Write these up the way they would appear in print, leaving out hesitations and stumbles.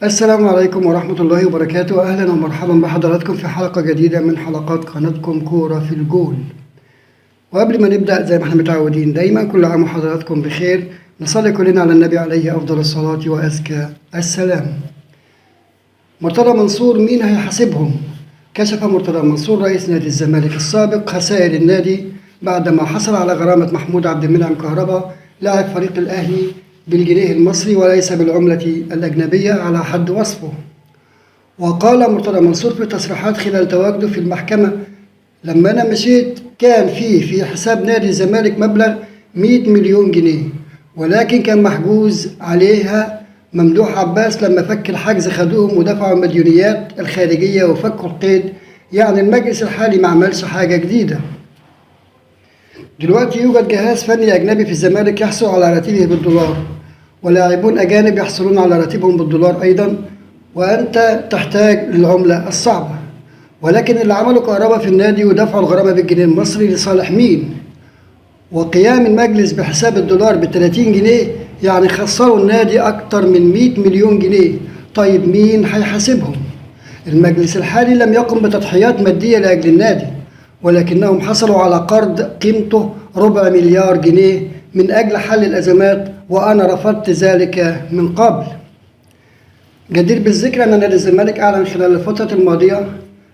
السلام عليكم ورحمة الله وبركاته. أهلا ومرحبا بحضراتكم في حلقة جديدة من حلقات قناتكم كورة في الجول. وقبل ما نبدأ زي ما احنا متعودين دايما، كل عام وحضراتكم بخير، نصلي كلنا على النبي عليه أفضل الصلاة وأزكى السلام. مرتضى منصور مين هيحاسبهم؟ كشف مرتضى منصور رئيس نادي الزمالك السابق خسائر النادي بعدما حصل على غرامة محمود عبد المنعم كهربا لاعب فريق الأهلي بالجنيه المصري وليس بالعملة الأجنبية على حد وصفه. وقال مرتضى منصور في تصريحات خلال تواجده في المحكمة: لما أنا مشيت كان في حساب نادي الزمالك مبلغ 100 مليون جنيه، ولكن كان محجوز عليها ممدوح عباس. لما فك الحجز خدوهم ودفعوا المديونيات الخارجية وفكوا القيد. يعني المجلس الحالي ما عملش حاجة جديدة. دلوقتي يوجد جهاز فني أجنبي في الزمالك يحصل على راتبه بالدولار، ولاعبون أجانب يحصلون على راتبهم بالدولار أيضا، وأنت تحتاج للعملة الصعبة. ولكن اللي عملوا كهرباء في النادي ودفعوا الغرامة بالجنيه المصري لصالح مين؟ وقيام المجلس بحساب الدولار ب 30 جنيه يعني خسروا النادي أكتر من 100 مليون جنيه. طيب مين هيحاسبهم؟ المجلس الحالي لم يقم بتضحيات مادية لأجل النادي، ولكنهم حصلوا على قرض قيمته ربع مليار جنيه من أجل حل الأزمات، وأنا رفضت ذلك من قبل. جدير بالذكر أن نادي الزمالك أعلن خلال الفترة الماضية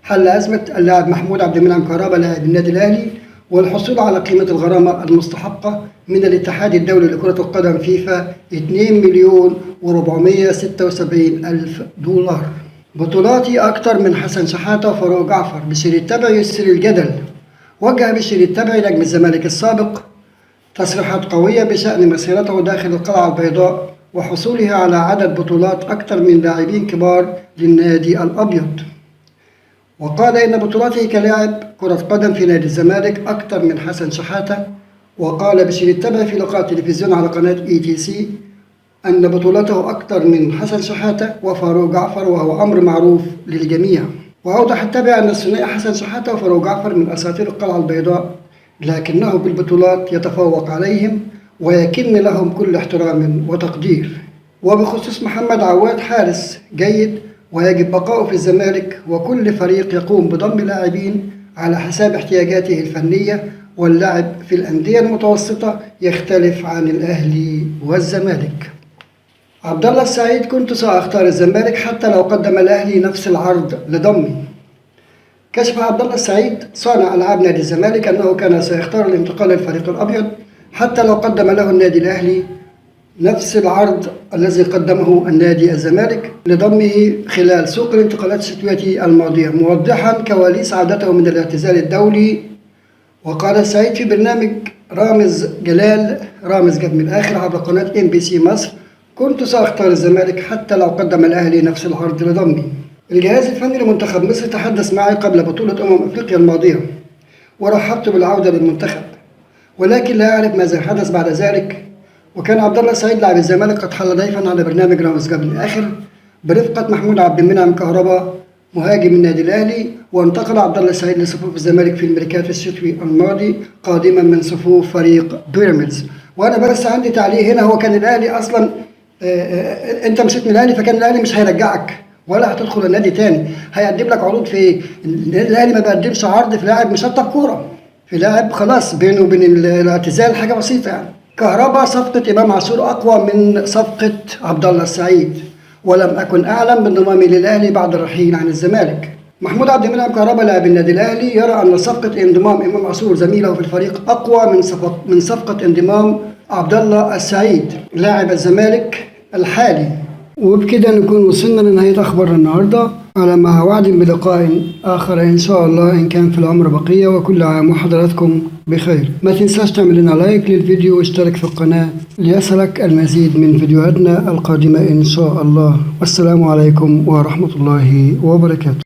حل أزمة اللاعب محمود عبد المنعم كهربا لاعب النادي الأهلي والحصول على قيمة الغرامة المستحقة من الاتحاد الدولي لكرة القدم فيفا 2,476,000 دولار. بطولاتي أكتر من حسن شحاتة وفاروق جعفر، بشير التبعي يثير الجدل. وجه بشير التبعي نجم الزمالك السابق تصريحات قوية بشأن مسيرته داخل القلعة البيضاء وحصوله على عدد بطولات أكثر من لاعبين كبار للنادي الأبيض. وقال إن بطولاته كلاعب كرة قدم في نادي الزمالك أكثر من حسن شحاتة. وقال بشير التبعي في لقاء تلفزيون على قناة ETC أن بطولته أكثر من حسن شحاتة وفاروق جعفر، وهو أمر معروف للجميع. وأوضح التبعي أن الثنائي حسن شحاتة وفاروق جعفر من أساطير القلعة البيضاء، لكنه بالبطولات يتفوق عليهم ويكن لهم كل احترام وتقدير. وبخصوص محمد عواد حارس جيد ويجب بقاؤه في الزمالك، وكل فريق يقوم بضم لاعبين على حساب احتياجاته الفنية، واللعب في الأندية المتوسطة يختلف عن الأهلي والزمالك. عبد الله السعيد: كنت سأختار الزمالك حتى لو قدم الأهلي نفس العرض لضمي. كشف عبد الله السعيد صانع ألعاب نادي الزمالك أنه كان سيختار الانتقال للفريق الأبيض حتى لو قدم له النادي الأهلي نفس العرض الذي قدمه النادي الزمالك لضمه خلال سوق الانتقالات الشتوية الماضية، موضحا كواليس عودته من الاعتزال الدولي. وقال السعيد في برنامج رامز جلال رامز جاب من الآخر عبر قناة MBC مصر: كنت سأختار الزمالك حتى لو قدم الأهلي نفس العرض لضمي. الجهاز الفني لمنتخب مصر تحدث معي قبل بطولة أفريقيا الماضية ورحبت بالعودة للمنتخب، ولكن لا أعرف ماذا حدث بعد ذلك. وكان عبد الله السعيد لاعب الزمالك قد حل ضيفا على برنامج رامز جاب من الآخر برفقة محمود عبد المنعم كهربا مهاجم النادي الأهلي. وانتقل عبد الله السعيد لصفوف الزمالك في الميركاتو الشتوي الماضي قادما من صفوف فريق بيراميدز. وأنا بس عندي تعليق هنا، هو كان الأهلي أصلا أنت مشيت من الأهلي فكان الأهلي مش هيرجعك ولا هتدخل النادي تاني، هيقدم لك عروض في ايه؟ النادي الاهلي ما بيقدمش عرض في لاعب مشطب كوره، في لاعب خلاص بينه وبين الاعتزال حاجه بسيطه يعني. كهربا: صفقه امام عاشور اقوى من صفقه عبد الله السعيد، ولم اكن اعلم بانضمامي للاهلي بعد الرحيل عن الزمالك. محمود عبد المنعم كهربا لاعب النادي الاهلي يرى ان صفقه انضمام امام عاشور زميله في الفريق اقوى من صفقه انضمام عبد الله السعيد لاعب الزمالك الحالي. وبكده نكون وصلنا لنهاية أخبار النهاردة، على مع وعد بلقاء آخر إن شاء الله إن كان في العمر بقية، وكل عام وحضراتكم بخير. ما تنساش تعمل لنا لايك للفيديو واشترك في القناة ليصلك المزيد من فيديوهاتنا القادمة إن شاء الله. والسلام عليكم ورحمة الله وبركاته.